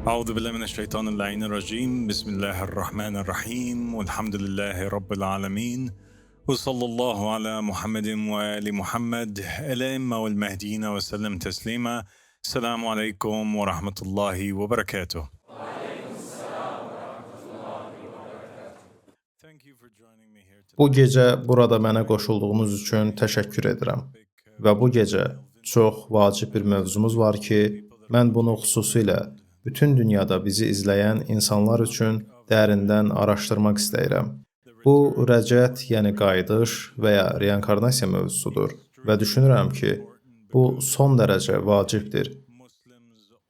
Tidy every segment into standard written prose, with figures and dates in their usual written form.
أعوذ بالله من الشيطان اللعين الرجيم. بسم الله الرحمن الرحيم، والحمد لله رب العالمين، وصلى الله على محمد وآل محمد الأئمة والمهديين وسلم تسليما. السلام عليكم ورحمة الله وبركاته. Bu gecə burada mənə qoşulduğunuz üçün təşəkkür edirəm. Və bu gecə çox vacib bir mövzumuz var ki, mən bunu xüsusilə bütün dünyada bizi izləyən insanlar üçün dərindən araşdırmaq istəyirəm. Bu, rəcət, yəni qayıdış və ya reinkarnasiya mövzusudur və düşünürəm ki, bu son dərəcə vacibdir.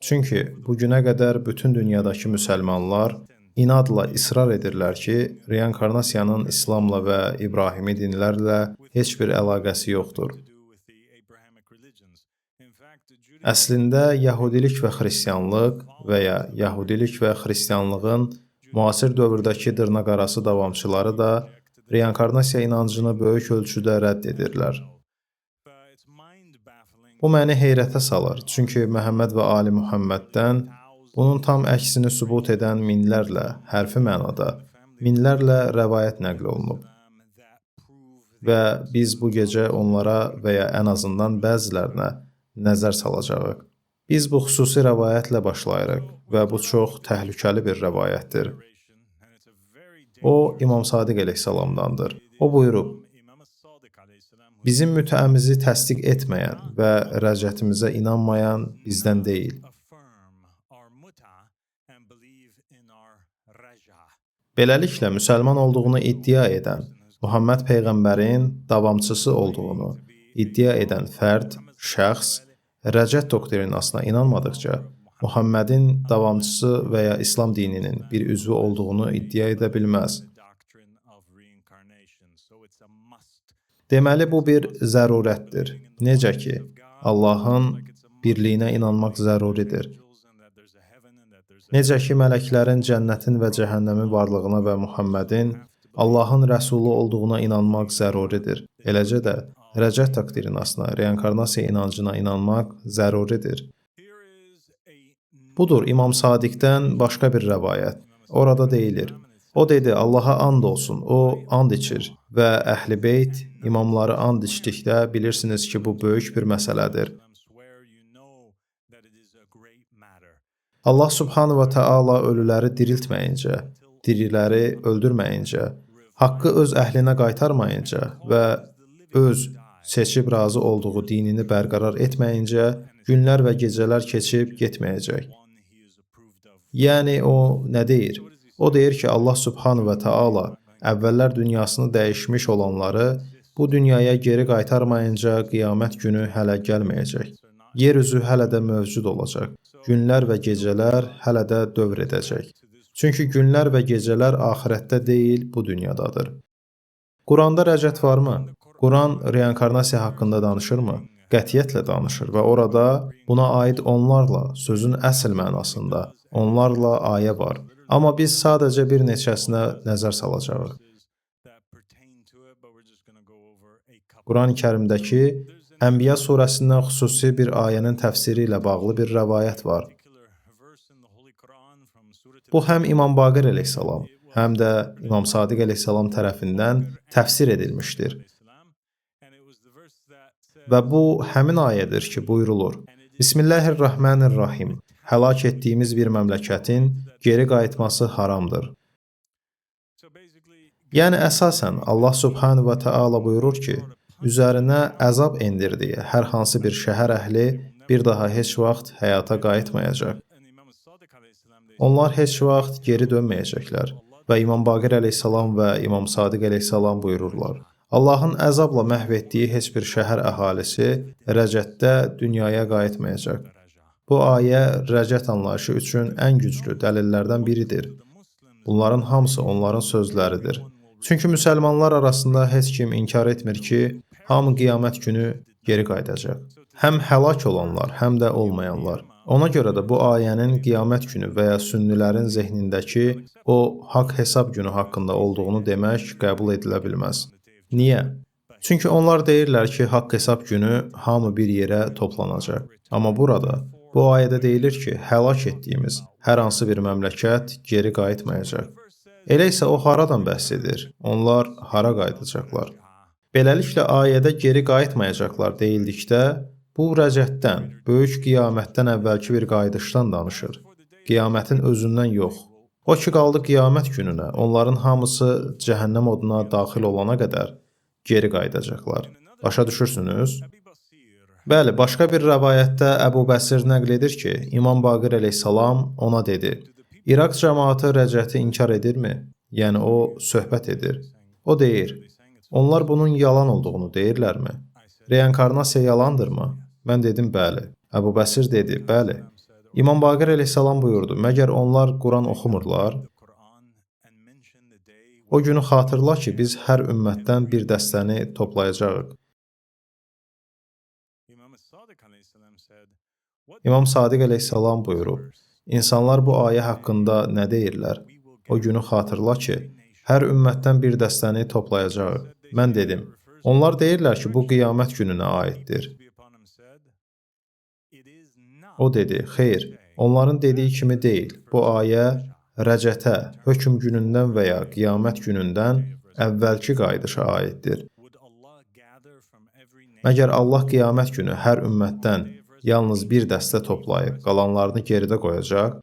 Çünki bu günə qədər bütün dünyadakı müsəlmanlar inadla israr edirlər ki, reinkarnasiyanın İslamla və İbrahimi dinlərlə heç bir əlaqəsi yoxdur. Əslində, Yəhudilik və Xristianlıq və ya Yəhudilik və Xristianlığın müasir dövrdəki dırnaqarası davamçıları da reinkarnasiya inancını böyük ölçüdə rədd edirlər. Bu məni heyrətə salır, çünki Məhəmməd və Ali Muhamməddən bunun tam əksini sübut edən minlərlə, hərfi mənada, minlərlə rəvayət nəql olunub. Və biz bu gecə onlara və ya ən azından bəzilərinə nəzər salacağıq. Biz bu xüsusi rəvayətlə başlayırıq və bu çox təhlükəli bir rəvayətdir. O, İmam Sadiq əleyhissalamdandır. O buyurub, bizim mütəəmizi təsdiq etməyən və rəcətimizə inanmayan bizdən deyil. Beləliklə, müsəlman olduğunu iddia edən, Muhammed Peyğəmbərin davamçısı olduğunu iddia edən fərd, şəxs, rəcət doktrinasına inanmadıqca, Muhammedin davamçısı və ya İslam dininin bir üzvü olduğunu iddia edə bilməz. Deməli, bu bir zərurətdir. Necə ki, Allahın birliyinə inanmaq zəruridir. Necə ki, mələklərin cənnətin və cəhənnəmin varlığına və Muhammedin Allahın rəsulu olduğuna inanmaq zəruridir. Eləcə də rəcət doktrinasına, reinkarnasiya inancına inanmaq zəruridir. Budur İmam Sadiqdən başqa bir rəvayət. Orada deyilir, o dedi, Allaha and olsun, o and içir və Əhl-i Beyt imamları and içdikdə bilirsiniz ki, bu böyük bir məsələdir. Allah Subhanahu və Teala ölüləri diriltməyincə, diriləri öldürməyincə, haqqı öz əhlinə qaytarmayınca və öz seçib razı olduğu dinini bərqərar etməyincə, günlər və gecələr keçib getməyəcək. Yəni o nə deyir? O deyir ki, Allah Subhanahu və Teala əvvəllər dünyasını dəyişmiş olanları bu dünyaya geri qaytarmayınca qiyamət günü hələ gəlməyəcək. Yer üzü hələ də mövcud olacaq. Günlər və gecələr hələ də dövr edəcək. Çünki günlər və gecələr axirətdə deyil, bu dünyadadır. Quranda rəcət varmı? Quran reinkarnasiya haqqında danışırmı? Qətiyyətlə danışır və orada buna aid onlarla, sözün əsl mənasında, onlarla ayə var. Amma biz sadəcə bir neçəsinə nəzər salacağıq. Quran-ı Kərimdəki Ənbiya surəsindən xüsusi bir ayənin təfsiri ilə bağlı bir rəvayət var. Bu həm İmam Baqir əleyhissalam, həm də İmam Sadiq əleyhissalam tərəfindən təfsir edilmişdir. Və bu həmin ayədir ki, buyurulur: Bismillahirrahmanirrahim. Həlak etdiyimiz bir məmləkətin geri qayıtması haramdır. Yəni əsasən Allah Subhanahu və Teala buyurur ki, üzərinə əzab endirdiyi hər hansı bir şəhər əhli bir daha heç vaxt həyata qayıtmayacaq. Onlar heç vaxt geri dönməyəcəklər. Və İmam Baqir əleyhissalam və İmam Sadiq əleyhissalam buyururlar: Allahın əzabla məhv etdiyi heç bir şəhər əhalisi rəcətdə dünyaya qayıtmayacaq. Bu ayə rəcət anlayışı üçün ən güclü dəlillərdən biridir. Bunların hamısı onların sözləridir. Çünki müsəlmanlar arasında heç kim inkar etmir ki, hamı qiyamət günü geri qayıdacaq. Həm həlak olanlar, həm də olmayanlar. Ona görə də bu ayənin qiyamət günü və ya sünnilərin zehnindəki o haqq hesab günü haqqında olduğunu demək qəbul edilə bilməz. Niyə? Çünki onlar deyirlər ki, haqq hesab günü hamı bir yerə toplanacaq. Amma burada Bu ayədə deyilir ki, həlak etdiyimiz hər hansı bir məmləkət geri qayıtmayacaq. Elə isə o haradan bəhs edir? Onlar hara qayıdacaqlar? Beləliklə, ayədə geri qayıtmayacaqlar deyildikdə, bu rəcətdən, böyük qiyamətdən əvvəlki bir qayıdışdan danışır. Qiyamətin özündən yox. O ki qaldı qiyamət gününə, onların hamısı cəhənnəm oduna daxil olana qədər geri qayıdacaqlar. Başa düşürsünüz? Bəli, başqa bir rəvayətdə Əbu Bəsir nəql edir ki, İmam Baqir əleyhissalam ona dedi: İraq cəmaatı rəcəti inkar edirmi? Yəni o söhbət edir. O deyir: Onlar bunun yalan olduğunu deyirlərmi? Reinkarnasiya yalandırmı? Mən dedim, bəli. Əbu Bəsir dedi, bəli. İmam Baqir əleyhissalam buyurdu: Məgər onlar Quran oxumurlar? O günü xatırla ki, biz hər ümmətdən bir dəstəni toplayacağıq. İmam Sadiq əleyhissalam buyurub: İnsanlar bu ayə haqqında nə deyirlər? O günü xatırla ki, hər ümmətdən bir dəstəni toplayacağıq. Mən dedim: Onlar deyirlər ki, bu qiyamət gününə aiddir. O dedi: Xeyr, onların dediyi kimi deyil. Bu ayə rəcətə, hökm günündən və ya qiyamət günündən əvvəlki qayıdışa aiddir. Məgər Allah qiyamət günü hər ümmətdən yalnız bir dəstə toplayıb, qalanlarını geridə qoyacaq?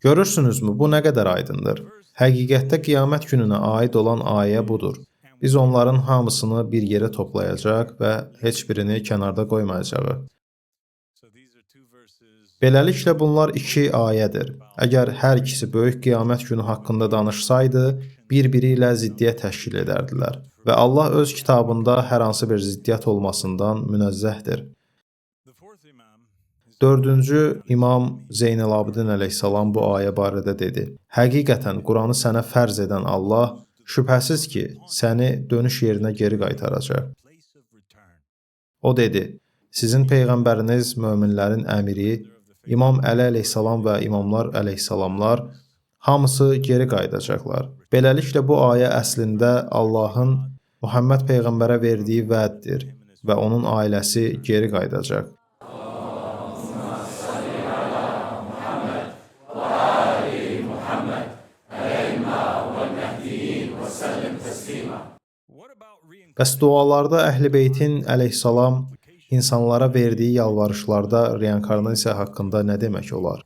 Görürsünüzmü, bu nə qədər aydındır. Həqiqətdə qiyamət gününə aid olan ayə budur. Biz onların hamısını bir yerə toplayacaq və heç birini kənarda qoymayacağıq. Beləliklə, bunlar iki ayədir. Əgər hər ikisi böyük qiyamət günü haqqında danışsaydı, bir-biri ilə ziddiyyət təşkil edərdilər və Allah öz kitabında hər hansı bir ziddiyyət olmasından münezzəhdir. Dördüncü İmam Zeynəl Abidin əleyhissalam bu ayə barədə dedi: Həqiqətən Quranı sənə fərz edən Allah şübhəsiz ki, səni dönüş yerinə geri qaytaracaq. O dedi: Sizin peyğəmbəriniz möminlərin əmiri, İmam Əli əleyhissalam və imamlar əleyhissalamlar hamısı geri qayıdacaqlar. Beləliklə, bu ayə əslində Allahın Muhammed peyğəmbərə verdiyi vəddir və onun ailəsi geri qayıdacaq. Bəs dualarda Əhl-i Beytin əleyhissalam insanlara verdiyi yalvarışlarda reinkarnasiya haqqında nə demək olar?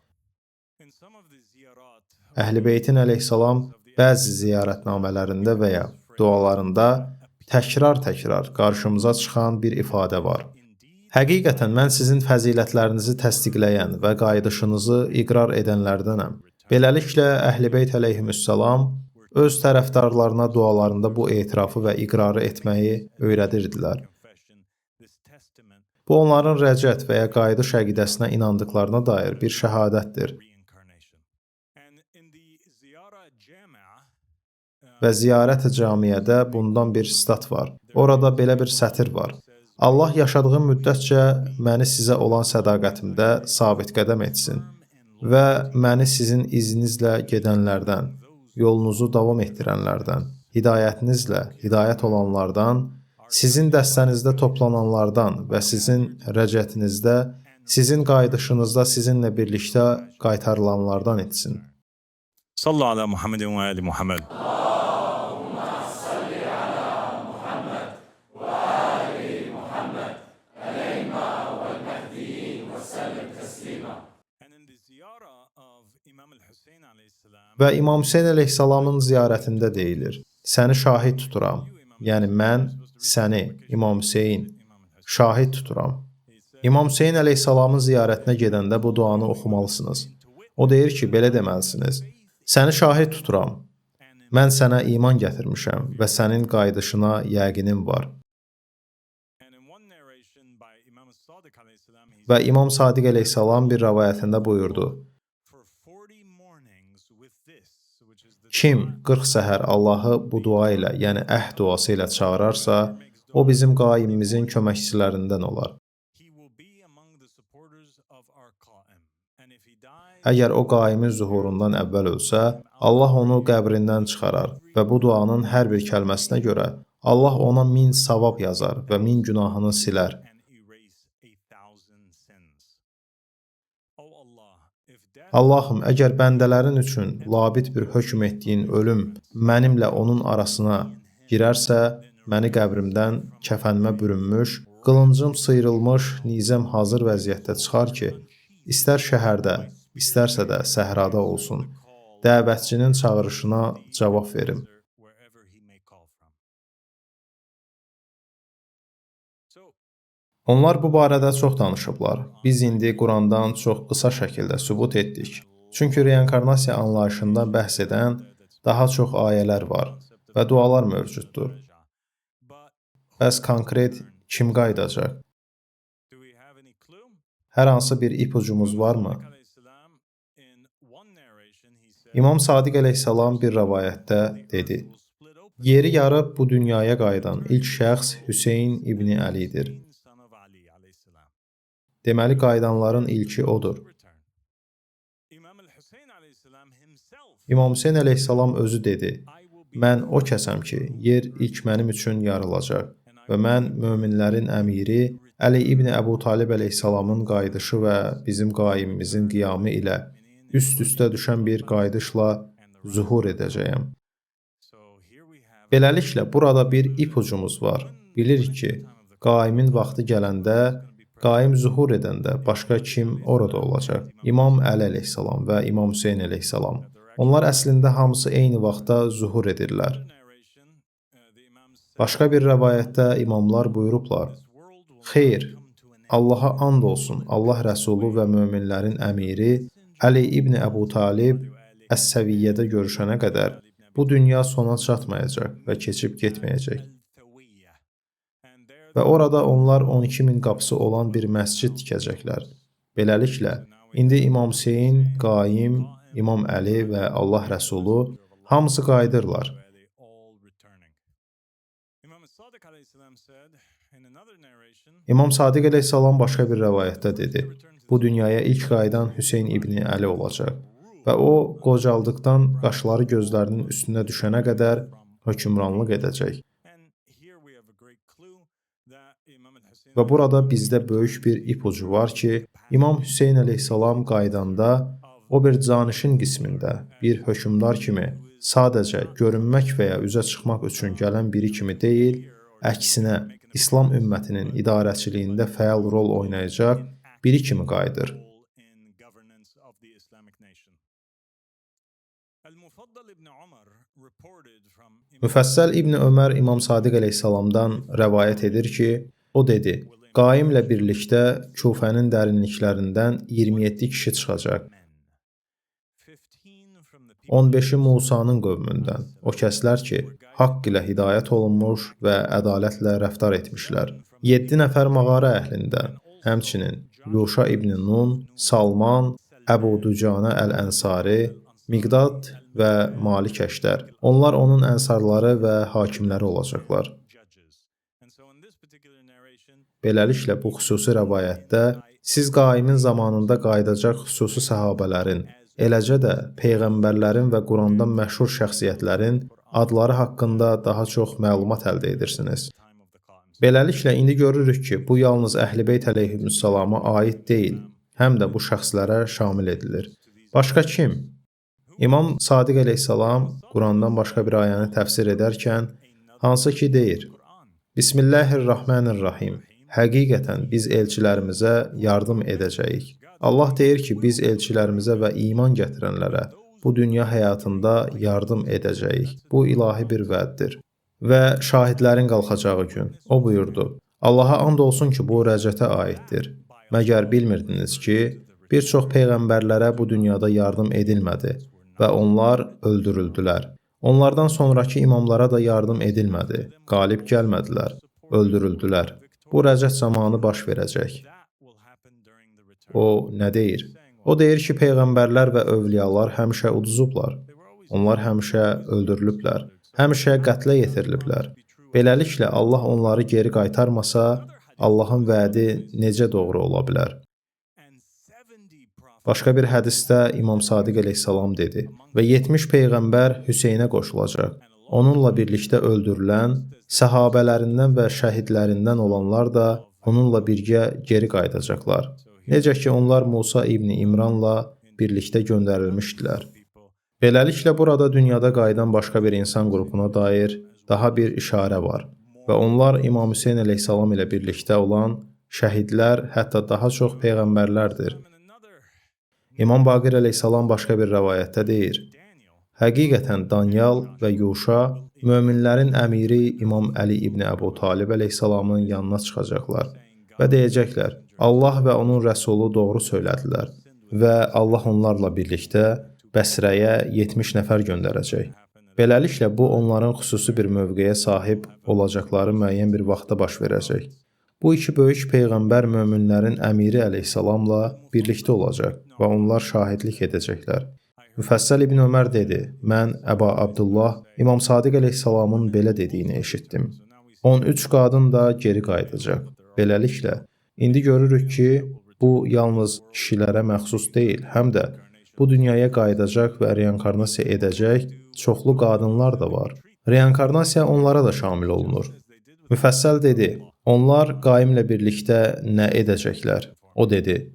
Əhl-i Beytin əleyhissalam bəzi ziyarətnamələrində və ya dualarında təkrar-təkrar qarşımıza çıxan bir ifadə var. Həqiqətən mən sizin fəzilətlərinizi təsdiqləyən və qayıdışınızı iqrar edənlərdənəm. Beləliklə, Əhl-i Beyt əleyhissalam öz tərəfdarlarına dualarında bu etirafı və iqrarı etməyi öyrədirdilər. Bu, onların rəcət və ya qayıdış əqidəsinə inandıqlarına dair bir şəhadətdir. Və ziyarət-i camiyyədə bundan bir sitat var. Orada belə bir sətir var: Allah yaşadığım müddətcə məni sizə olan sədaqətimdə sabit qədəm etsin və məni sizin izinizlə gedənlərdən, yolunuzu davam etdirənlərdən, hidayətinizlə hidayət olanlardan, sizin dəstənizdə toplananlardan və sizin rəcətinizdə, sizin qayıdışınızda sizinlə birlikdə qaytarılanlardan etsin. Sallu ala Muhammedin və ali Muhammed. Və İmam Hüseyn əleyhissalamın ziyarətində deyilir: Səni şahid tuturam. Yəni mən səni, İmam Hüseyn, şahid tuturam. İmam Hüseyn əleyhissalamın ziyarətinə gedəndə bu duanı oxumalısınız. O deyir ki, belə deməlisiniz: Səni şahid tuturam. Mən sənə iman gətirmişəm və sənin qayıdışına yəqinim var. Və İmam Sadiq əleyhissalam bir rəvayətində buyurdu: Kim 40 səhər Allahı bu dua ilə, yəni əhd duası ilə çağırarsa, o bizim qaimimizin köməkçilərindən olar. Əgər o qaimin zuhurundan əvvəl ölsə, Allah onu qəbrindən çıxarar və bu duanın hər bir kəlməsinə görə Allah ona 1000 savab yazar və 1000 günahını silər. Allahım, əgər bəndələrin üçün labid bir hökm etdiyin ölüm mənimlə onun arasına girərsə, məni qəbrimdən kəfənimə bürünmüş, qılıncım sıyrılmış, nizəm hazır vəziyyətdə çıxar ki, istər şəhərdə, istərsə də səhrada olsun, dəvətçinin çağırışına cavab verim. Onlar bu barədə çox danışıblar. Biz indi Qurandan çox qısa şəkildə sübut etdik. Çünki reinkarnasiya anlayışından bəhs edən daha çox ayələr var və dualar mövcuddur. Bəs konkret kim qayıdacaq? Hər hansı bir ipucumuz varmı? İmam Sadiq əleyhissalam bir rəvayətdə dedi: Yeri yarıb bu dünyaya qayıdan ilk şəxs Hüseyn ibni Əlidir. Deməli, qayıdanların ilki odur. İmam Hüseyn əleyhissalam özü dedi: Mən o kəsəm ki, yer ilk mənim üçün yarılacaq və mən möminlərin əmiri Əli ibn Əbu Talib əleyhissalamın qayıdışı və bizim qaimimizin qiyamı ilə üst-üstə düşən bir qayıdışla zuhur edəcəyəm. Beləliklə, burada bir ipucumuz var. Bilirik ki, qaimin vaxtı gələndə, qaim zuhur edəndə başqa kim orada olacaq? İmam Əli əleyhissalam və İmam Hüseyn əleyhissalam. Onlar əslində hamısı eyni vaxtda zuhur edirlər. Başqa bir rəvayətdə imamlar buyurublar: Xeyr, Allaha and olsun, Allah Rəsulu və möminlərin əmiri Əli ibn Əbu Talib Əs-Səviyyədə görüşənə qədər bu dünya sona çatmayacaq və keçib getməyəcək. Və orada onlar 12.000 qapısı olan bir məscid tikəcəklər. Beləliklə, indi İmam Hüseyn, Qaim, İmam Əli və Allah Rəsulu hamısı qayıdırlar. İmam Sadiq əleyhissalam başqa bir rəvayətdə dedi: Bu dünyaya ilk qayıdan Hüseyn ibni Əli olacaq və o qocaldıqdan qaşları gözlərinin üstünə düşənə qədər hökmranlıq edəcək. Və burada bizdə böyük bir ipucu var ki, İmam Hüseyn əleyhissalam qayıdanda o bir canişin qismində, bir hökmdar kimi sadəcə görünmək və ya üzə çıxmaq üçün gələn biri kimi deyil, əksinə İslam ümmətinin idarəçiliyində fəal rol oynayacaq biri kimi qayıdır. Müfəssəl İbn Ömər İmam Sadiq əleyhissalamdan rəvayət edir ki, o dedi: Qaimlə birlikdə Kufənin dərinliklərindən 27 kişi çıxacaq. 15-i Musanın qövmündən, o kəslər ki, haqq ilə hidayət olunmuş və ədalətlə rəftar etmişlər. 7 nəfər mağara əhlindən, həmçinin Yuşa ibn Nun, Salman, Əbu Ducanə əl-Ənsari, Miqdad və Malik Əşdər. Onlar onun ənsarları və hakimləri olacaqlar. Beləliklə, bu xüsusi rəvayətdə siz qaimin zamanında qayıdacaq xüsusi səhabələrin, eləcə də peyğəmbərlərin və Quranda məşhur şəxsiyyətlərin adları haqqında daha çox məlumat əldə edirsiniz. Beləliklə, indi görürük ki, bu yalnız Əhl-i Beyt əleyhissalama aid deyil, həm də bu şəxslərə şamil edilir. Başqa kim? İmam Sadiq əleyhissalam Qurandan başqa bir ayəni təfsir edərkən, hansı ki deyir: Bismillahirrahmanirrahim. Həqiqətən biz elçilərimizə yardım edəcəyik. Allah deyir ki, biz elçilərimizə və iman gətirənlərə bu dünya həyatında yardım edəcəyik. Bu ilahi bir vəddir. Və şahidlərin qalxacağı gün. O buyurdu: Allaha and olsun ki, bu rəcətə aiddir. Məgər bilmirdiniz ki, bir çox peyğəmbərlərə bu dünyada yardım edilmədi və onlar öldürüldülər. Onlardan sonrakı imamlara da yardım edilmədi, qalib gəlmədilər, öldürüldülər. Bu rəcət zamanı baş verəcək. O nə deyir? O deyir ki, peyğəmbərlər və övliyalar həmişə uduzublar. Onlar həmişə öldürülüblər, həmişə qətlə yetiriliblər. Beləliklə, Allah onları geri qaytarmasa, Allahın vədi necə doğru ola bilər? Başqa bir hədisdə İmam Sadiq əleyhissalam dedi: Və 70 peyğəmbər Hüseynə qoşulacaq. Onunla birlikdə öldürülən, səhabələrindən və şəhidlərindən olanlar da onunla birgə geri qayıdacaqlar. Necə ki, onlar Musa ibn İmranla birlikdə göndərilmişdilər. Beləliklə, burada dünyada qayıdan başqa bir insan qrupuna dair daha bir işarə var və onlar İmam Hüseyn əleyhissalam ilə birlikdə olan şəhidlər, hətta daha çox peyğəmbərlərdir. İmam Baqir əleyhissalam başqa bir rəvayətdə deyir: Həqiqətən Danyal və Yuşa möminlərin əmiri İmam Əli ibn Əbu Talib əleyhissalamın yanına çıxacaqlar və deyəcəklər: Allah və onun rəsulu doğru söylədilər və Allah onlarla birlikdə Bəsrəyə 70 nəfər göndərəcək. Beləliklə, bu onların xüsusi bir mövqeyə sahib olacaqları müəyyən bir vaxtda baş verəcək. Bu iki böyük peyğəmbər möminlərin əmiri əleyhissalamla birlikdə olacaq və onlar şahidlik edəcəklər. Müfəssəl İbn Ömər dedi: Mən Əba Abdullah İmam Sadiq əleyhissalamın belə dediyini eşitdim. 13 qadın da geri qayıdacaq. Beləliklə, indi görürük ki, bu yalnız kişilərə məxsus deyil, həm də bu dünyaya qayıdacaq və reinkarnasiya edəcək çoxlu qadınlar da var. Reinkarnasiya onlara da şamil olunur. Müfəssəl dedi: Onlar Qaimlə birlikdə nə edəcəklər? O dedi: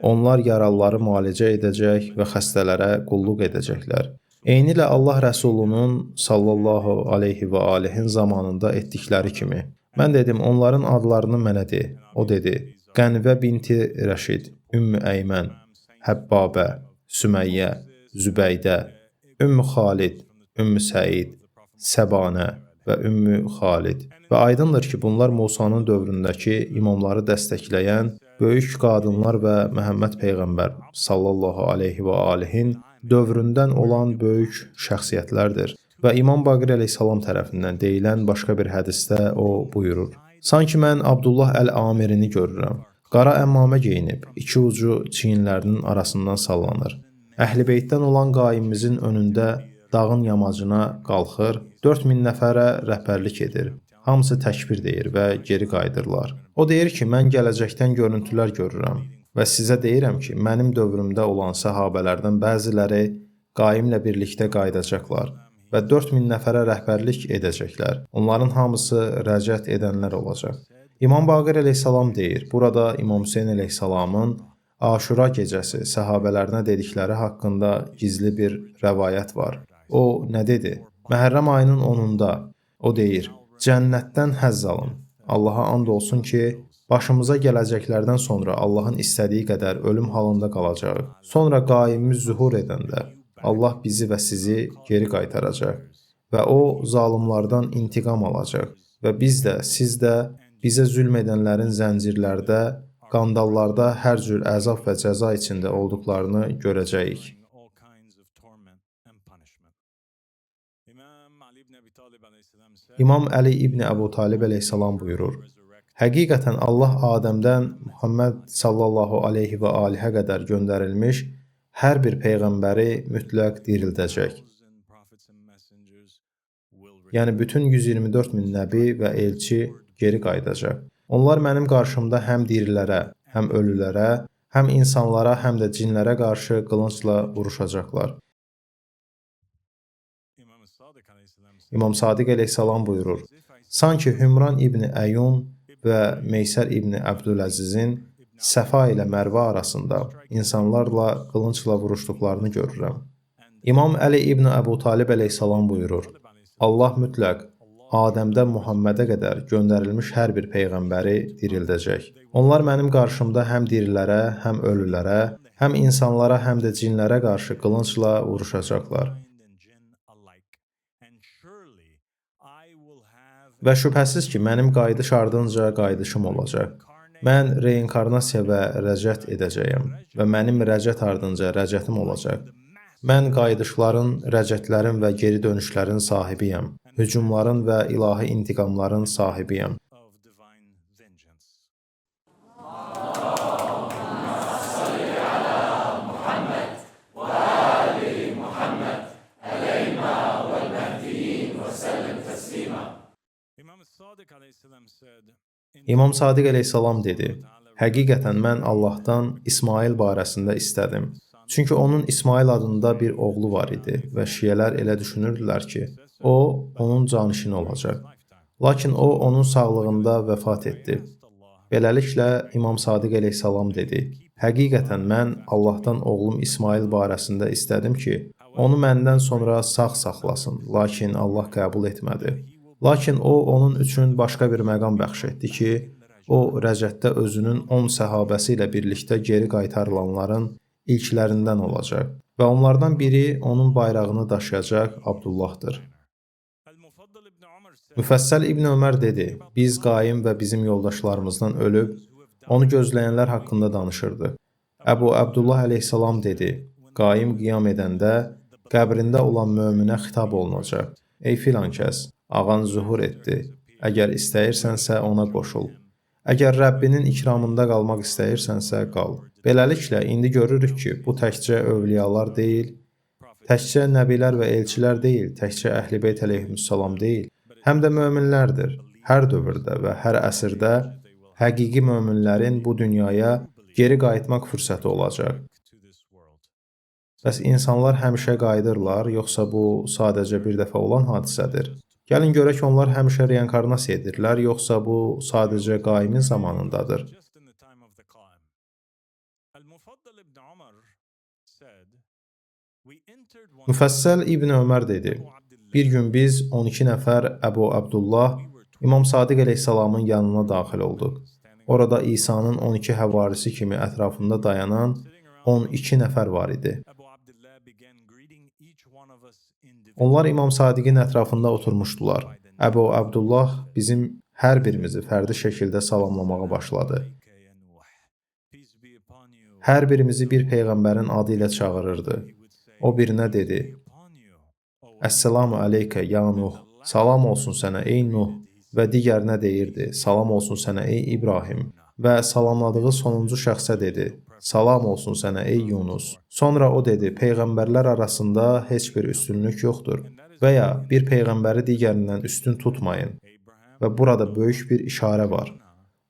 Onlar yaralıları müalicə edəcək və xəstələrə qulluq edəcəklər. Eynilə Allah Rəsulunun sallallahu aleyhi və alihin zamanında etdikləri kimi. Mən dedim: onların adlarını mənə de. O dedi: Qənvə binti Rəşid, Ümmü Əymən, Həbbabə, Süməyyə, Zübeydə, Ümmü Xalid, Ümmü Səid, Səbanə və Ümmü Xalid. Və aydındır ki, bunlar Musanın dövründəki imamları dəstəkləyən böyük qadınlar və Məhəmməd Peyğəmbər sallallahu aleyhi və alihin dövründən olan böyük şəxsiyyətlərdir. Və İmam Baqir əleyhissalam tərəfindən deyilən başqa bir hədisdə o buyurur: Sanki mən Abdullah Əl-Amirini görürəm. Qara əmmamə geyinib, iki ucu çiyinlərinin arasından sallanır. Əhl-i Beytdən olan qaimimizin önündə dağın yamacına qalxır, 4000 nəfərə rəhbərlik edir. Hamısı təkbir deyir və geri qayıdırlar. O deyir ki, mən gələcəkdən görüntülər görürəm və sizə deyirəm ki, mənim dövrümdə olan səhabələrdən bəziləri Qaimlə birlikdə qayıdacaqlar və 4000 nəfərə rəhbərlik edəcəklər. Onların hamısı rəcət edənlər olacaq. İmam Baqir əleyhissalam deyir, burada İmam Hüseyn əleyhissalamın Aşura gecəsi səhabələrinə dedikləri haqqında gizli bir rəvayət var. O nə dedi? Məhərrəm ayının 10-unda o deyir: Cənnətdən həzz alın. Allaha and olsun ki, başımıza gələcəklərdən sonra Allahın istədiyi qədər ölüm halında qalacağıq. Sonra qaimimiz zühur edəndə Allah bizi və sizi geri qaytaracaq və o zalimlardan intiqam alacaq və biz də, siz də bizə zülm edənlərin zəncirlərdə, qandallarda hər cür əzab və cəza içində olduqlarını görəcəyik. İmam Əli ibn Əbu Talib əleyhissalam buyurur: Həqiqətən Allah Adəmdən Muhammed sallallahu aleyhi və alihə qədər göndərilmiş hər bir peyğəmbəri mütləq dirildəcək. Yəni bütün 124 min nəbi və elçi geri qayıdacaq. Onlar mənim qarşımda həm dirilərə, həm ölülərə, həm insanlara, həm də cinlərə qarşı qılıncla vuruşacaqlar. İmam Sadiq əleyhissalam buyurur: Sanki Hümran ibn Əyun və Meysər ibn Əbdüləzizin Səfa ilə Mərvə arasında insanlarla qılıncla vuruşduqlarını görürəm. İmam Əli ibn Əbu Talib əleyhissalam buyurur: Allah mütləq Adəmdən Muhammedə qədər göndərilmiş hər bir peyğəmbəri dirildəcək. Onlar mənim qarşımda həm dirilərə, həm ölülərə, həm insanlara, həm də cinlərə qarşı qılıncla vuruşacaqlar. Və şübhəsiz ki, mənim qayıdış ardınca qayıdışım olacaq. Mən reinkarnasiya və rəcət edəcəyəm və mənim rəcət ardınca rəcətim olacaq. Mən qayıdışların, rəcətlərin və geri dönüşlərin sahibiyəm. Hücumların və ilahi intiqamların sahibiyəm. İmam Sadiq əleyhissalam dedi: Həqiqətən mən Allahdan İsmail barəsində istədim. Çünki onun İsmail adında bir oğlu var idi və şiələr elə düşünürdülər ki, o onun canişini olacaq. Lakin o onun sağlığında vəfat etdi. Beləliklə İmam Sadiq əleyhissalam dedi: Həqiqətən mən Allahdan oğlum İsmail barəsində istədim ki, onu məndən sonra sağ saxlasın, lakin Allah qəbul etmədi. Lakin o, onun üçün başqa bir məqam bəxş etdi ki, o, rəcətdə özünün 10 səhabəsi ilə birlikdə geri qaytarılanların ilklərindən olacaq və onlardan biri onun bayrağını daşıyacaq Abdullahdır. Müfəssəl İbn Ömər dedi, biz Qaim və bizim yoldaşlarımızdan ölüb, onu gözləyənlər haqqında danışırdı. Əbu Əbdullah əleyhissalam dedi, Qaim qiyam edəndə qəbrində olan möminə xitab olunacaq. Ey filan kəs, ağan zuhur etdi. Əgər istəyirsənsə ona qoşul. Əgər Rəbbinin ikramında qalmaq istəyirsənsə qal. Beləliklə, indi görürük ki, bu təkcə övliyalar deyil, təkcə nəbilər və elçilər deyil, təkcə Əhl-i Beyt əleyhissalam deyil, həm də möminlərdir. Hər dövrdə və hər əsrdə həqiqi möminlərin bu dünyaya geri qayıtmaq fürsəti olacaq. Bəs insanlar həmişə qayıdırlar, yoxsa bu sadəcə bir dəfə olan hadisədir? Gəlin görək onlar həmişə reinkarnasiya edirlər, yoxsa bu sadəcə Qaimin zamanındadır? Müfəssəl İbn Ömər dedi, bir gün biz 12 nəfər Əbu Əbdullah İmam Sadiq əleyhissalamın yanına daxil olduq. Orada İsa'nın 12 həvarisi kimi ətrafında dayanan 12 nəfər var idi. Onlar İmam Sadiqin ətrafında oturmuşdular. Əbu Əbdullah bizim hər birimizi fərdi şəkildə salamlamağa başladı. Hər birimizi bir peyğəmbərin adı ilə çağırırdı. O birinə dedi, Əssalamu aleykə ya Nuh, salam olsun sənə ey Nuh və digərinə deyirdi, salam olsun sənə ey İbrahim və salamladığı sonuncu şəxsə dedi, salam olsun sənə ey Yunus. Sonra o dedi, peyğəmbərlər arasında heç bir üstünlük yoxdur və ya bir peyğəmbəri digərindən üstün tutmayın və burada böyük bir işarə var.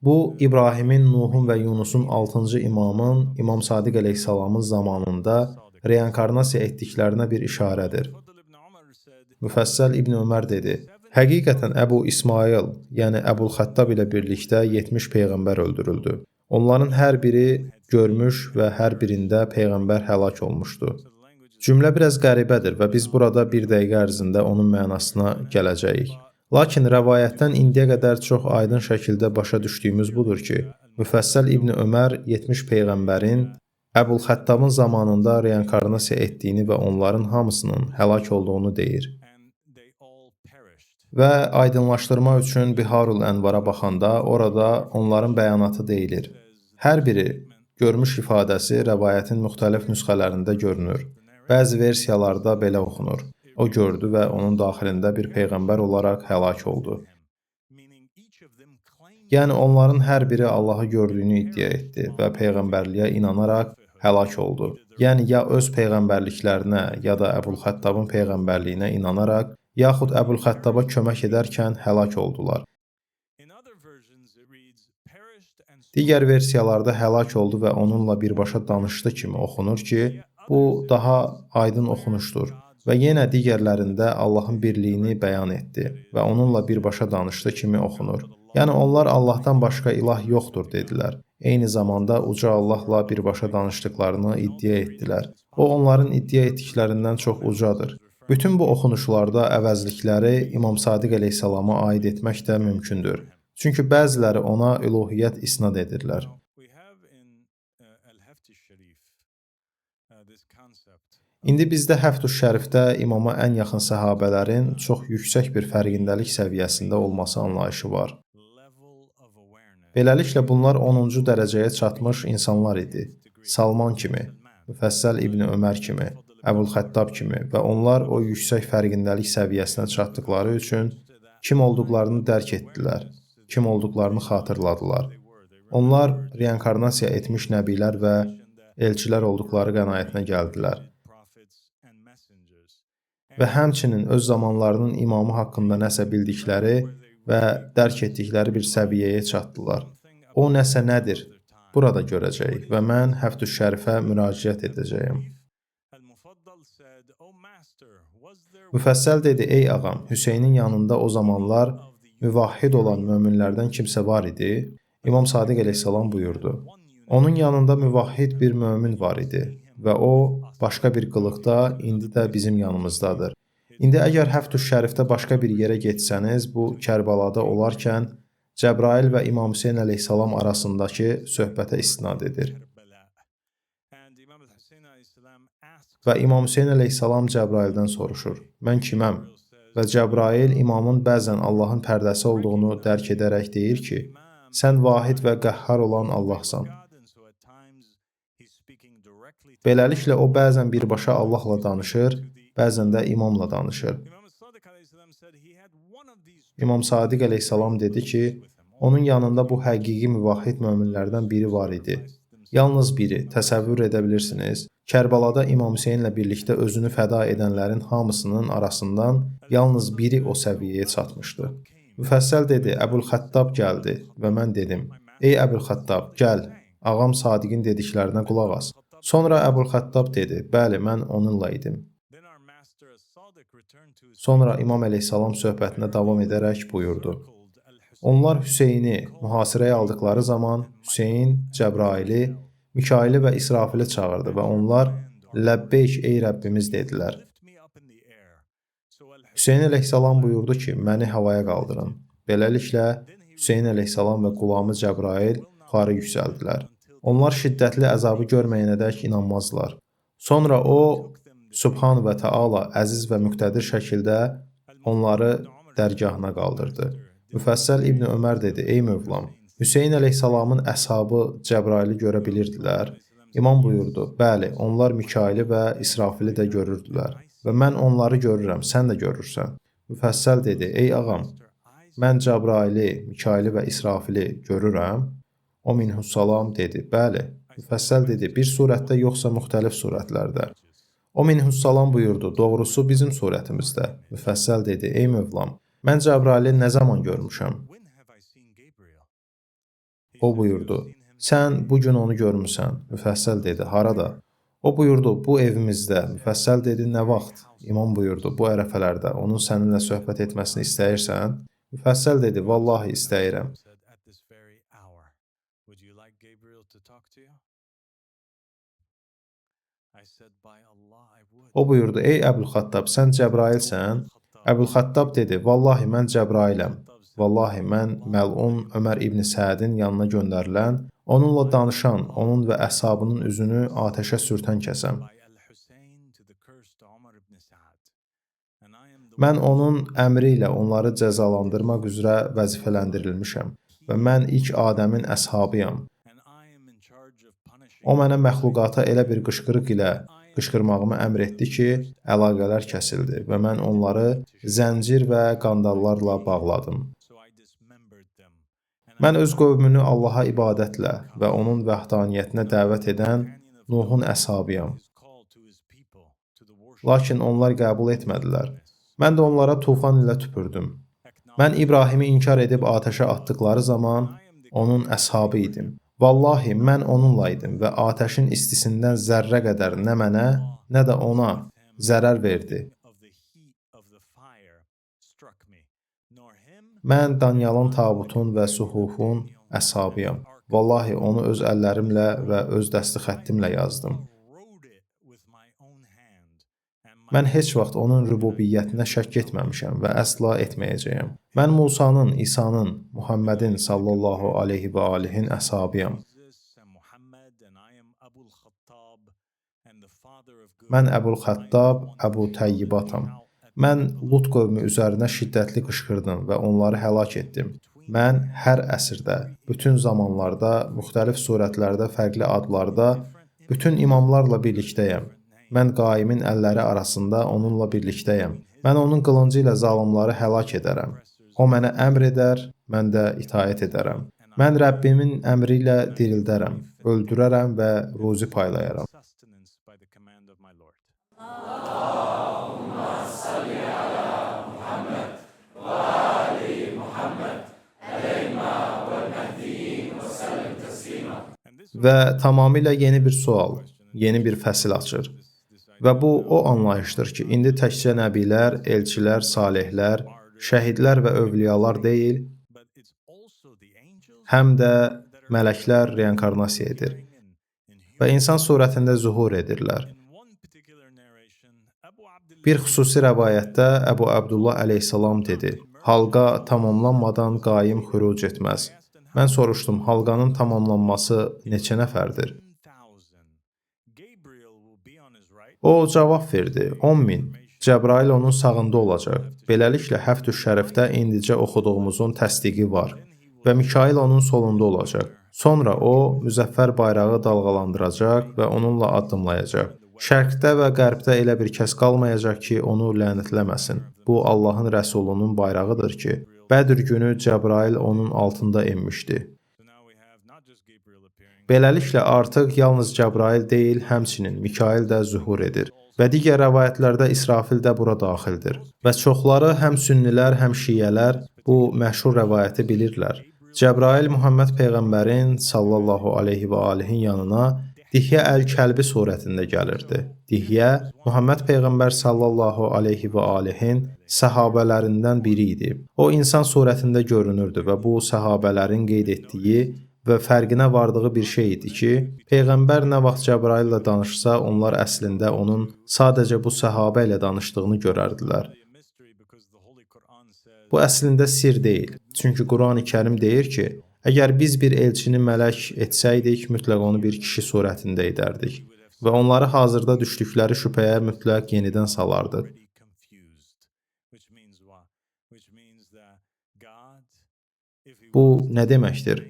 Bu, İbrahimin, Nuhun və Yunusun 6-cı imamın, İmam Sadiq əleyhissalamın zamanında reinkarnasiya etdiklərinə bir işarədir. Müfəssəl İbn Ömər dedi, həqiqətən Əbu İsmail, yəni Əbul Xəttab ilə birlikdə 70 peyğəmbər öldürüldü. Onların hər biri görmüş və hər birində peyğəmbər həlak olmuşdu. Cümlə biraz qəribədir və biz burada bir dəqiqə ərzində onun mənasına gələcəyik. Lakin rəvayətdən indiyə qədər çox aydın şəkildə başa düşdüyümüz budur ki, Müfəssəl İbn Ömər 70 peyğəmbərin Əbul Xəttabın zamanında reinkarnasiya etdiyini və onların hamısının həlak olduğunu deyir. Və aydınlaşdırma üçün Biharul Ənvara baxanda orada onların bəyanatı deyilir. Hər biri görmüş ifadəsi rəvayətin müxtəlif nüsxələrində görünür. Bəzi versiyalarda belə oxunur. O gördü və onun daxilində bir peyğəmbər olaraq həlak oldu. Yəni onların hər biri Allahı gördüyünü iddia etdi və peyğəmbərliyə inanaraq həlak oldu. Yəni ya öz peyğəmbərliklərinə, ya da Əbul Xəttabın peyğəmbərliyinə inanaraq, yaxud Əbul Xəttaba kömək edərkən həlak oldular. Digər versiyalarda həlak oldu və onunla birbaşa danışdı kimi oxunur ki, bu daha aydın oxunuşdur. Və yenə digərlərində Allahın birliyini bəyan etdi və onunla birbaşa danışdı kimi oxunur. Yəni onlar Allahdan başqa ilah yoxdur dedilər. Eyni zamanda uca Allahla birbaşa danışdıqlarını iddia etdilər. O onların iddia etdiklərindən çox ucadır. Bütün bu oxunuşlarda əvəzlikləri İmam Sadiq əleyhissalama aid etmək də mümkündür. Çünki bəziləri ona üluhiyyət isnad edirlər. İndi bizdə Həftü Şərifdə imama ən yaxın səhabələrin çox yüksək bir fərqindəlik səviyyəsində olması anlayışı var. Beləliklə bunlar 10-cu dərəcəyə çatmış insanlar idi. Salman kimi, Müfəssəl İbni Ömər kimi, Əbul Xəttab kimi və onlar o yüksək fərqindəlik səviyyəsinə çatdıqları üçün kim olduqlarını dərk etdilər, kim olduqlarını xatırladılar. Onlar reinkarnasiya etmiş nəbilər və elçilər olduqları qənaətinə gəldilər. Və həmçinin öz zamanlarının imamı haqqında nəsə bildikləri və dərk etdikləri bir səviyyəyə çatdılar. O nəsə nədir? Burada görəcəyik və mən Həftü Şərifə müraciət edəcəyəm. Müfəssəl dedi, ey ağam, Hüseynin yanında o zamanlar müvahhid olan möminlərdən kimsə var idi? İmam Sadiq əleyhissalam buyurdu. Onun yanında müvahhid bir mömin var idi və o, başqa bir qılıqda indi də bizim yanımızdadır. İndi əgər Həftü Şərifdə başqa bir yerə getsəniz, bu Kərbəlada olarkən Cəbrail və İmam Hüseyn əleyhissalam arasındakı söhbətə istinad edir. Və İmam Hüseyn əleyhissalam Cəbraildən soruşur, mən kiməm? Və Cəbrail imamın bəzən Allahın pərdəsi olduğunu dərk edərək deyir ki, sən vahid və qəhhar olan Allahsan. Beləliklə, o bəzən birbaşa Allahla danışır, bəzən də imamla danışır. İmam Sadiq əleyhissalam dedi ki, onun yanında bu həqiqi müvahhid möminlərdən biri var idi. Yalnız biri, təsəvvür edə bilirsiniz, Kərbəlada İmam Hüseynlə birlikdə özünü fəda edənlərin hamısının arasından yalnız biri o səviyyəyə çatmışdı. Müfəssəl dedi, Əbül-Xəttab gəldi və mən dedim, ey Əbül-Xəttab, gəl, ağam Sadiqin dediklərinə qulaq as. Sonra Əbül-Xəttab dedi, bəli, mən onunla idim. Sonra İmam əleyhissalam söhbətinə davam edərək buyurdu. Onlar Hüseyni mühasirəyə aldıqları zaman Hüseyn, Cəbraili, Mikaili və İsrafili çağırdı və onlar Ləbbeyk ey Rəbbimiz dedilər. Hüseyn əleyhissalam buyurdu ki, məni havaya qaldırın. Beləliklə, Hüseyn əleyhissalam və qulamı Cəbrail yuxarı yüksəldilər. Onlar şiddətli əzabı görməyənədək inanmazlar. Sonra o, Subhan və Təala əziz və müqtədir şəkildə onları dərgahına qaldırdı. Müfəssəl İbn Ömər dedi, ey Mövlam, Hüseyn əleyhissalamın əshabı Cəbraili görə bilirdilər. İmam buyurdu, bəli, onlar Mikaili və İsrafili də görürdülər və mən onları görürəm, sən də görürsən. Müfəssəl dedi, ey ağam, mən Cəbraili, Mikaili və İsrafili görürəm. O minhussalam dedi, bəli. Müfəssəl dedi, bir surətdə yoxsa müxtəlif surətlərdə. O minhussalam buyurdu, doğrusu bizim surətimizdə. Müfəssəl dedi, ey Mövlam, mən Cəbraili nə zaman görmüşəm? O buyurdu, sən bu gün onu görmüsən. Müfəssəl dedi, harada? O buyurdu, bu evimizdə. Müfəssəl dedi, nə vaxt? İmam buyurdu, bu ərəfələrdə. Onun səninlə söhbət etməsini istəyirsən? Müfəssəl dedi, vallahi istəyirəm. O buyurdu, ey Əbül-Xattab, sən Cəbrailsən? Əbül-Xattab dedi, vallahi mən Cəbrailəm. Vallahi mən məlun Ömər İbn Səədin yanına göndərilən, onunla danışan, onun və əshabının üzünü atəşə sürtən kəsəm. Mən onun əmri ilə onları cəzalandırmaq üzrə vəzifələndirilmişəm və mən ilk Adəmin əshabıyam. O mənə məxluqata elə bir qışqırıq ilə qışqırmağımı əmr etdi ki, əlaqələr kəsildi və mən onları zəncir və qandallarla bağladım. Mən öz qövmünü Allaha ibadətlə və onun vəhdaniyyətinə dəvət edən Nuhun əshabıyam. Lakin onlar qəbul etmədilər. Mən də onlara tufan ilə tüpürdüm. Mən İbrahimi inkar edib atəşə atdıqları zaman onun əshabı idim. Vallahi mən onunla idim və atəşin istisindən zərrə qədər nə mənə, nə də ona zərər verdi. Mən Danyalın tabutun və suhufun əshabıyam. Vallahi onu öz əllərimlə və öz dəsti xəttimlə yazdım. Mən heç vaxt onun rübubiyyətinə şəkk etməmişəm və əsla etməyəcəyəm. Mən Musanın, İsa'nın, Muhammedin sallallahu aleyhi və alihin əshabıyam. Mən Əbul-Xəttab, Əbu Təyyibatam. Mən Lut qövmü üzərinə şiddətli qışqırdım və onları həlak etdim. Mən hər əsrdə, bütün zamanlarda, müxtəlif surətlərdə, fərqli adlarda, bütün imamlarla birlikdəyəm. Mən Qaimin əlləri arasında onunla birlikdəyəm. Mən onun qılıncı ilə zalımları həlak edərəm. O mənə əmr edər, mən də itaət edərəm. Mən Rəbbimin əmri ilə dirildərəm, öldürərəm və ruzi paylayaram. Və tamamilə yeni bir sual, yeni bir fəsil açır. Və bu o anlayışdır ki, indi təkcə nəbilər, elçilər, salihlər, şəhidlər və övliyalar deyil, həm də Mələklər reinkarnasiya edir və insan surətində zuhur edirlər. Bir xüsusi rəvayətdə Əbu Əbdullah əleyhissalam dedi: "Halqa tamamlanmadan qaim xüruc etməz." Mən soruşdum, halqanın tamamlanması neçə nəfərdir? O cavab verdi, 10.000. Cəbrail onun sağında olacaq. Beləliklə Həftü Şərifdə indicə oxuduğumuzun təsdiqi var və Mikail onun solunda olacaq. Sonra o müzəffər bayrağı dalğalandıracaq və onunla addımlayacaq. Şərqdə və qərbdə elə bir kəs qalmayacaq ki, onu lənətləməsin. Bu Allahın rəsulunun bayrağıdır ki, Bədir günü Cəbrail onun altında enmişdi. Beləliklə artıq yalnız Cəbrail deyil, həmçinin Mikail də zühur edir və digər rəvayətlərdə İsrafil də bura daxildir. Və çoxları həm sünnilər, həm şiələr bu məşhur rəvayəti bilirlər. Cəbrail Muhammed peyğəmbərin sallallahu aleyhi və alihin yanına Dihyə əl-Kəlbi surətində gəlirdi. Dihyə Muhammed peyğəmbər sallallahu aleyhi və alihin səhabələrindən biri idi. O insan surətində görünürdü və bu səhabələrin qeyd etdiyi və fərqinə vardığı bir şey idi ki, peyğəmbər nə vaxt Cəbraillə danışsa, onlar əslində onun sadəcə bu səhabə ilə danışdığını görərdilər. Bu əslində sir deyil. Çünki Qurani-Kərim deyir ki, əgər biz bir elçini mələk etsəydik, mütləq onu bir kişi surətində edərdik və onları hazırda düşdükləri şübhəyə mütləq yenidən salardıq. Bu nə deməkdir?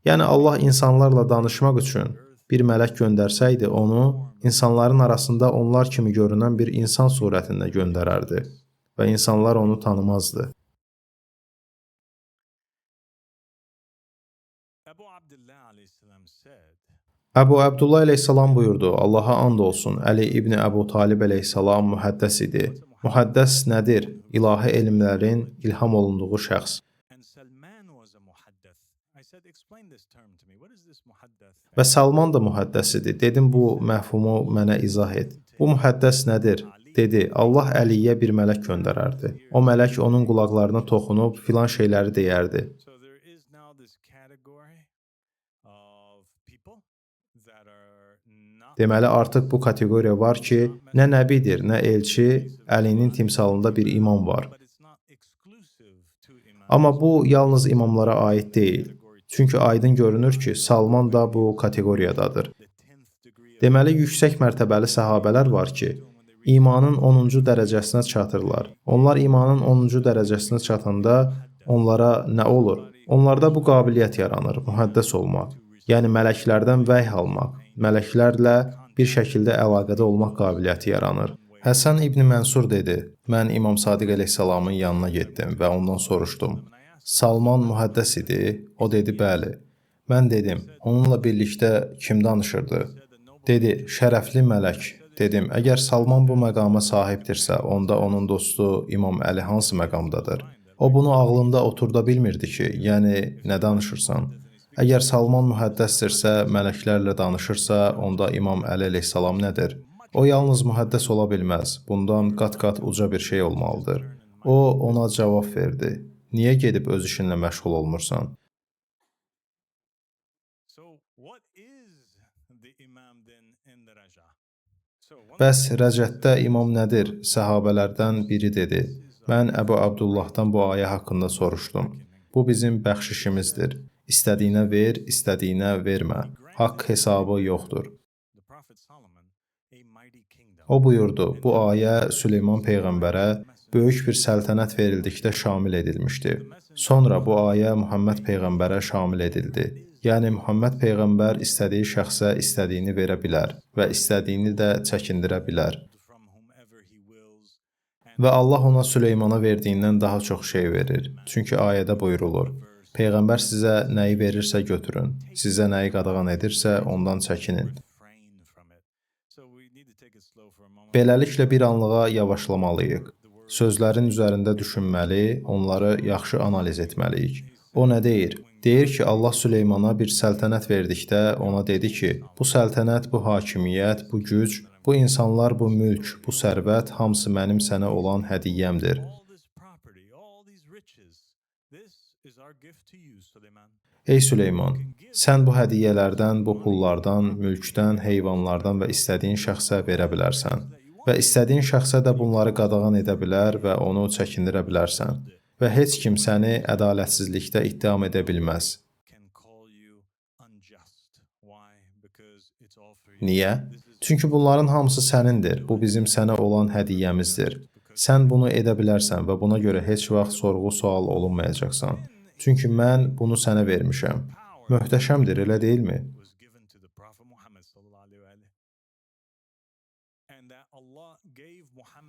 Yəni Allah insanlarla danışmaq üçün bir mələk göndərsəydi, onu insanların arasında onlar kimi görünən bir insan surətində göndərərdi və insanlar onu tanımazdı. Əbu Əbdullah əleyhissalam buyurdu: Allaha and olsun, Əli İbni Əbu Talib əleyhissalam mühəddəs idi. Mühəddəs nədir? İlahi elmlərin ilham olunduğu şəxs. Və Salman da mühəddəs idi. Dedim, bu məfhumu mənə izah et. Bu mühəddəs nədir? Dedi, Allah Əliyə bir mələk göndərərdi. O mələk onun qulaqlarına toxunub filan şeyləri deyərdi. Deməli, artıq bu kateqoriya var ki, nə nəbidir, nə elçi, Əlinin timsalında bir imam var. Amma bu yalnız imamlara aid deyil. Çünki aydın görünür ki, Salman da bu kateqoriyadadır. Deməli, yüksək mərtəbəli səhabələr var ki, imanın 10-cu dərəcəsinə çatırlar. Onlar imanın 10-cu dərəcəsinə çatanda onlara nə olur? Onlarda bu qabiliyyət yaranır, mühəddəs olmaq. Yəni mələklərdən vəhy almaq, mələklərlə bir şəkildə əlaqədə olmaq qabiliyyəti yaranır. Həsən İbn Mənsur dedi: Mən İmam Sadiq əleyhissalamın yanına getdim və ondan soruşdum. Salman mühəddəs idi? O dedi, bəli. Mən dedim, onunla birlikdə kim danışırdı? Dedi, şərəfli mələk. Dedim, əgər Salman bu məqama sahibdirsə, onda onun dostu İmam Əli hansı məqamdadır? O bunu ağlında oturda bilmirdi ki, yəni nə danışırsan? Əgər Salman mühəddəsdirsə, mələklərlə danışırsa, onda İmam Əli əleyhissalam nədir? O yalnız mühəddəs ola bilməz. Bundan qat-qat uca bir şey olmalıdır. O ona cavab verdi. Niyə gedib öz işinlə məşğul olmursan? Bəs Rəcətdə imam nədir? Səhabələrdən biri dedi. Mən Əbu Abdullahdan bu ayə haqqında soruşdum. Bu bizim bəxşişimizdir. İstədiyinə ver, istədiyinə vermə. Haqq hesabı yoxdur. O buyurdu, bu ayə Süleyman peyğəmbərə böyük bir səltənət verildikdə şamil edilmişdi. Sonra bu ayə Muhammed peyğəmbərə şamil edildi. Yəni Muhammed peyğəmbər istədiyi şəxsə istədiyini verə bilər və istədiyini də çəkindirə bilər. Və Allah ona Süleymana verdiyindən daha çox şey verir. Çünki ayədə buyurulur: Peyğəmbər sizə nəyi verirsə götürün, sizə nəyi qadağan edirsə ondan çəkinin. Beləliklə bir anlığa yavaşlamalıyıq. Sözlərin üzərində düşünməli, onları yaxşı analiz etməliyik. O nə deyir? Deyir ki, Allah Süleymana bir səltənət verdikdə ona dedi ki, bu səltənət, bu hakimiyyət, bu güc, bu insanlar, bu mülk, bu sərvət hamısı mənim sənə olan hədiyyəmdir. Ey Süleyman, sən bu hədiyyələrdən, bu pullardan, mülkdən, heyvanlardan və istədiyin şəxsə verə bilərsən. Və istədiyin şəxsə də bunları qadağan edə bilər və onu çəkindirə bilərsən. Və heç kim səni ədalətsizlikdə ittiham edə bilməz. Niyə? Çünki bunların hamısı sənindir. Bu bizim sənə olan hədiyyəmizdir. Sən bunu edə bilərsən və buna görə heç vaxt sorğu-sual olunmayacaqsan. Çünki mən bunu sənə vermişəm. Möhtəşəmdir, elə deyilmi?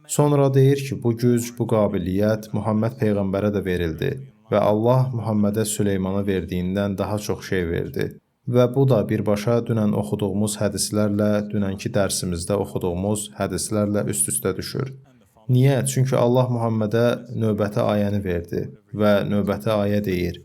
Sonra deyir ki, bu güc, bu qabiliyyət Muhammed peyğəmbərə də verildi və Allah Muhammedə Süleymana verdiyindən daha çox şey verdi. Və bu da birbaşa dünən oxuduğumuz hədislərlə, dünənki dərsimizdə oxuduğumuz hədislərlə üst-üstə düşür. Niyə? Çünki Allah Muhammedə növbəti ayəni verdi və növbəti ayə deyir: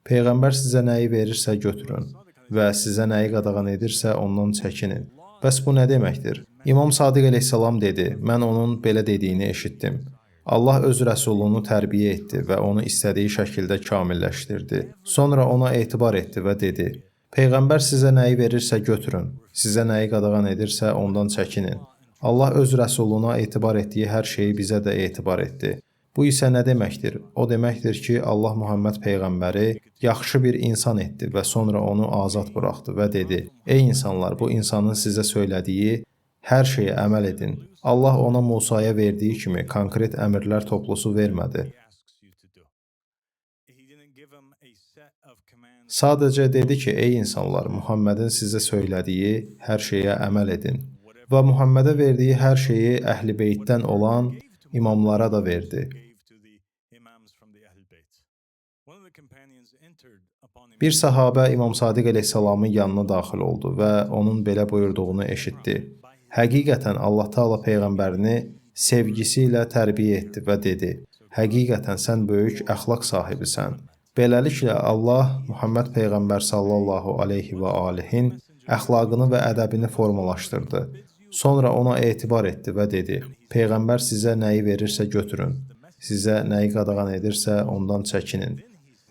Peyğəmbər sizə nəyi verirsə götürün və sizə nəyi qadağan edirsə ondan çəkinin. Bəs bu nə deməkdir? İmam Sadiq əleyhissalam dedi: Mən onun belə dediyini eşitdim. Allah öz rəsulunu tərbiyə etdi və onu istədiyi şəkildə kamilləşdirdi. Sonra ona etibar etdi və dedi: Peyğəmbər sizə nəyi verirsə götürün, sizə nəyi qadağan edirsə ondan çəkinin. Allah öz rəsuluna etibar etdiyi hər şeyi bizə də etibar etdi. Bu isə nə deməkdir? O deməkdir ki, Allah Muhammed peyğəmbəri yaxşı bir insan etdi və sonra onu azad buraxdı və dedi: Ey insanlar, bu insanın sizə söylədiyi hər şeyə əməl edin. Allah ona Musaya verdiyi kimi konkret əmrlər toplusu vermədi. Sadəcə dedi ki, ey insanlar, Muhammedin sizə söylədiyi hər şeyə əməl edin. Və Muhammedə verdiyi hər şeyi Əhl-i Beytdən olan imamlara da verdi. Bir sahabə İmam Sadiq əleyhissalamın yanına daxil oldu və onun belə buyurduğunu eşitdi: Həqiqətən Allah Taala peyğəmbərini sevgisi ilə tərbiyə etdi və dedi: Həqiqətən sən böyük əxlaq sahibisən. Beləliklə Allah Muhammed peyğəmbər sallallahu aleyhi və alihin əxlaqını və ədəbini formalaşdırdı. Sonra ona etibar etdi və dedi: Peyğəmbər sizə nəyi verirsə götürün, sizə nəyi qadağan edirsə ondan çəkinin.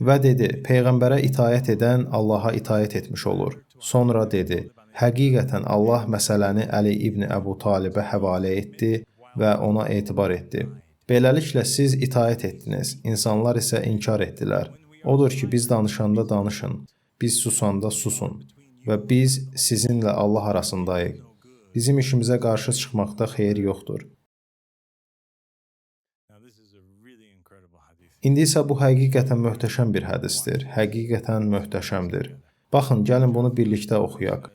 Və dedi: Peyğəmbərə itaət edən Allaha itaət etmiş olur. Sonra dedi: Həqiqətən Allah məsələni Əli ibn Əbu Talibə həvalə etdi və ona etibar etdi. Beləliklə siz itaət etdiniz, insanlar isə inkar etdilər. Odur ki, biz danışanda danışın, biz susanda susun və biz sizinlə Allah arasındayıq. Bizim işimizə qarşı çıxmaqda xeyir yoxdur. İndi isə bu həqiqətən möhtəşəm bir hədisdir. Həqiqətən möhtəşəmdir. Baxın, gəlin bunu birlikdə oxuyaq.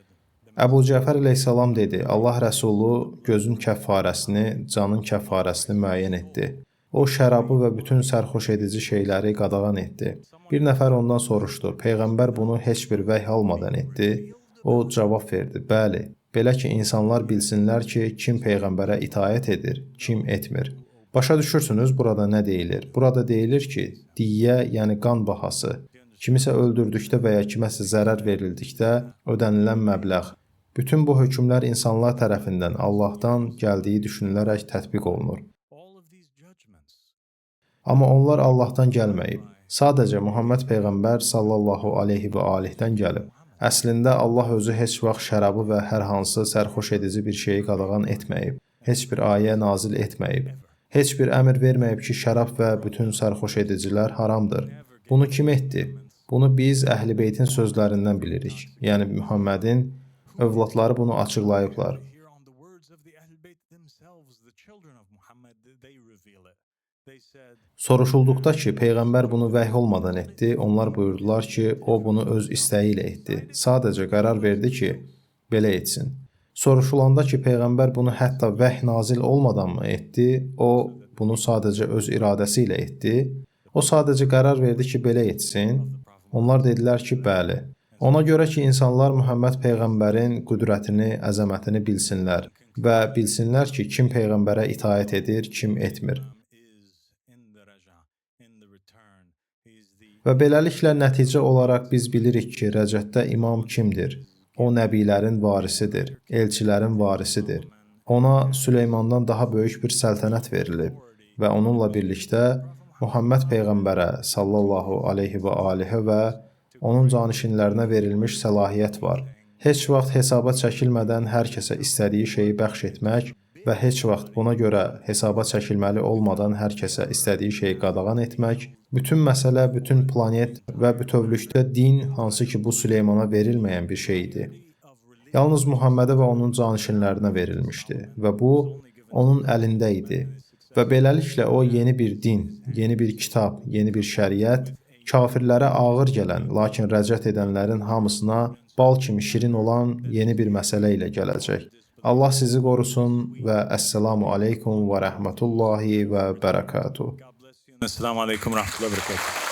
Əbu Cəfər əleyhissalam dedi: Allah Rəsulu gözün kəffarəsini, canın kəffarəsini müəyyən etdi. O şərabı və bütün sərxoş edici şeyləri qadağan etdi. Bir nəfər ondan soruşdu: Peyğəmbər bunu heç bir vəhy almadan etdi? O cavab verdi: Bəli. Belə ki, insanlar bilsinlər ki, kim peyğəmbərə itaət edir, kim etmir. Başa düşürsünüz burada nə deyilir? Burada deyilir ki, diyyə, yəni qan bahası, kimisə öldürdükdə və ya kiməsə zərər verildikdə ödənilən məbləğ. Bütün bu hökmlər insanlar tərəfindən Allahdan gəldiyi düşünülərək tətbiq olunur. Amma onlar Allahdan gəlməyib. Sadəcə Muhammed peyğəmbər sallallahu aleyhi və alihdən gəlib. Əslində Allah özü heç vaxt şərabı və hər hansı sərxoş edici bir şeyi qadağan etməyib. Heç bir ayə nazil etməyib. Heç bir əmr verməyib ki, şərab və bütün sərxoş edicilər haramdır. Bunu kim etdi? Bunu biz Əhl-i Beytin sözlərindən bilirik. Yəni Muhammedin övladları bunu açıqlayıblar. Soruşulduqda ki, peyğəmbər bunu vəhy olmadan etdi, onlar buyurdular ki, o bunu öz istəyi ilə etdi. Sadəcə qərar verdi ki, belə etsin. Soruşulanda ki, peyğəmbər bunu hətta vəhy nazil olmadan mı etdi, o bunu sadəcə öz iradəsi ilə etdi. O sadəcə qərar verdi ki, belə etsin. Onlar dedilər ki, bəli. Ona görə ki, insanlar Muhammed peyğəmbərin qüdrətini, əzəmətini bilsinlər və bilsinlər ki, kim peyğəmbərə itaət edir, kim etmir. Və beləliklə nəticə olaraq biz bilirik ki, Rəcətdə imam kimdir? O nəbilərin varisidir, elçilərin varisidir. Ona Süleymandan daha böyük bir səltənət verilib və onunla birlikdə Muhammed peyğəmbərə sallallahu aleyhi və alihə və onun canişinlərinə verilmiş səlahiyyət var. Heç vaxt hesaba çəkilmədən hər kəsə istədiyi şeyi bəxş etmək və heç vaxt buna görə hesaba çəkilməli olmadan hər kəsə istədiyi şeyi qadağan etmək, bütün məsələ, bütün planet və bütövlükdə din, hansı ki bu Süleymana verilməyən bir şey idi. Yalnız Muhammedə və onun canişinlərinə verilmişdi və bu onun əlində idi. Və beləliklə o yeni bir din, yeni bir kitab, yeni bir şəriət, kafirlərə ağır gələn, lakin rəcət edənlərin hamısına bal kimi şirin olan yeni bir məsələ ilə gələcək. Allah sizi qorusun və əssalamu aleykum və rəhmətullahi və bərəkatuh. Esselamu aleykum ve rahmetullahi ve berekatuhu.